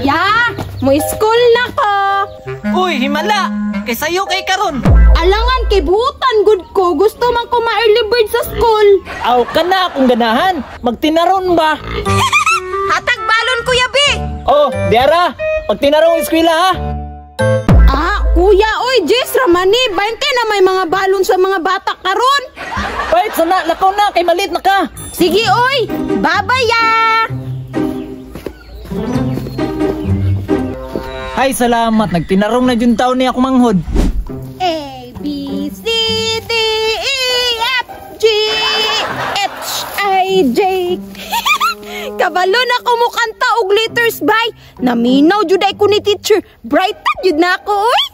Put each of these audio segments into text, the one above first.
Ya, mo school na ko. Uy, himala! Kay sayo kay karon. Alangan kay buutan gud ko, gusto man ko ma-early bird sa school. Aw ka na akong ganahan. Magtinaron ba? Hatag balon, Kuya B. Oh, diara. Pagtinarong eskwela ha. Ah, kuya, oy, Jess Ramani, 20 na may mga balon sa mga bata karon. Wait, sana lakaw na kay malit na ka. Sige, oy. Bye-bye ya. Ay, salamat. Nagtinarong na jud taon ni ako manghod. A, B, C, D, E, F, G, H, I, J. Kabalo na ko mukanta og letters bay. Naminaw jud ay ko ni teacher. Bright jud na ako, oy.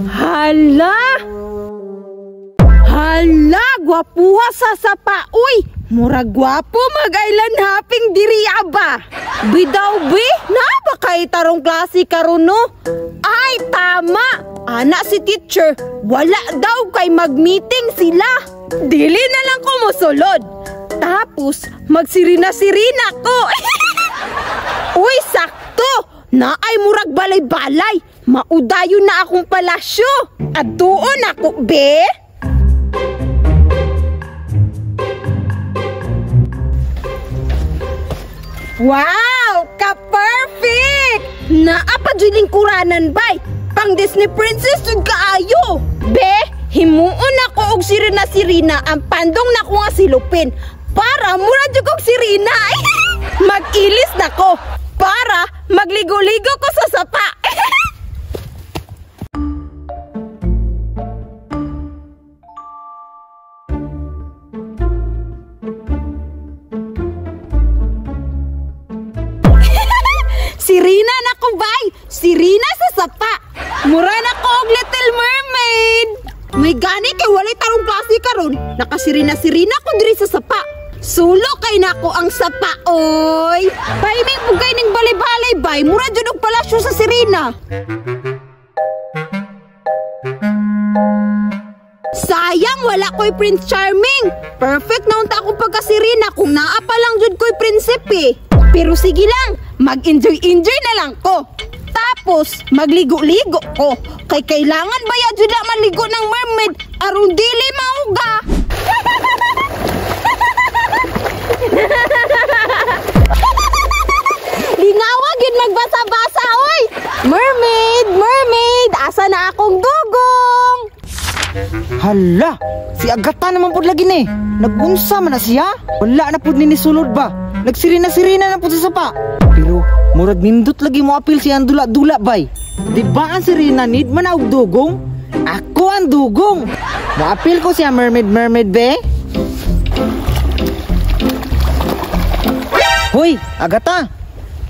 Hala! Hala, gwapuha sa sapa, uy. Murag gwapo mag-island hopping diri aba. Bidaw bi, naa ba kay tarong klase karon no? Ay tama. Ana si teacher, wala daw kay mag-meeting sila. Dili na lang ko mosulod. Tapos magsirina-sirina ko. Uy, sakto. Naay murag balay-balay. Maudayon na akong palasyo. Adtuon ako, be. Wow! Ka-perfect! Naa pa jud lingkuranan bay. Pang Disney princess jud kaayo. Be, himuon ako og sirena-sirena ang pandong nako nga silupin para mura jud kog sirena. Mag-ilis nako para magligo-ligo ko sa sapa. Sirena na ko bay! Sirena sa sapa! Mura na ko og Little Mermaid! May gani kay walay tarong klase karon. Nakasirena-sirena ko diri sa sapa. Sulo kay nako ang sapa, oy! Paiming pugay ning balay-balay bay, mura jud og palasyo sa sirena. Sayang wala ko'y Prince Charming. Perfect na unta akong pagkasirena kung naa pa lang jud ko'y prinsipe. Pero sige lang, mag-enjoy-enjoy na lang ko. Tapos, magligo-ligo ko. Kay kailangan ba ya jud na maligo ng mermaid aron dili mauga. Lingawa gyud magbasa-basa, oy. Mermaid, mermaid, asa na akong dugong? Hala, si Agata naman pud lagi ni. Nagunsa man na siya? Wala na pud ni sulod ba? Nagsirina-sirina na pud sa sapa. Pero murag nindot lagi mo apil si ang dula-dula bay. Di ba ang sirena need man og dugong? Ako ang dugong. Moapil ko siya mermaid mermaid be. Hoy, Agata.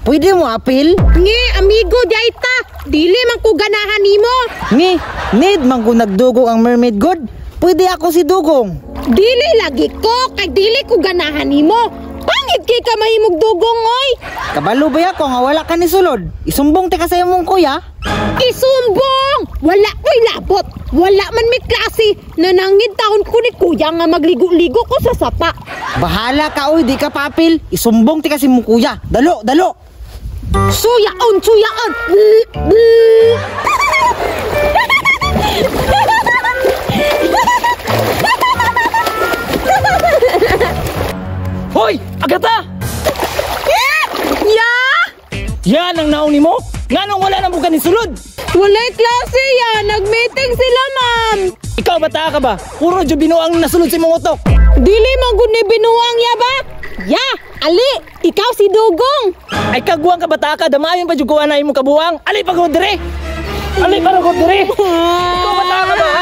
Pwede mo apil? Nge, amigo, diay ta. Dili man ko ganahan nimo. Nge, need man ko nagdugong ang mermaid god. Pwede ako si dugong. Dili lagi ko kay dili ko ganahan nimo. Pangit kay ka mahimog dugong oy. Kabalo ba ako nga wala ka ni sulod? Isumbong te ka sa imong kuya. Isumbong! Wala ko'y labot. Wala man may klase. Nanangid taon ko ni kuya nga magligo-ligo ko sa sapa. Bahala ka oy, di ka papil. Isumbong te ka sa imong kuya. Dalo, dalo. Suyaon, suyaon. Hoy, Agata! Ya! Yan ang naong nimo? Nganong wala na mo ni sulod? Walay klase ya, nag-meeting sila, ma'am. Ikaw bata ka ba? Puro jud binuang nasulod sa imong utok. Dili man gud ni binuang ya ba? Ya, ali, ikaw si Dugong. Ay kagwang ka bata ka, damayon pa jud ko ana imong kabuang. Ali pa gud dire. Ali pa gud dire. Ikaw bata ka ba ha?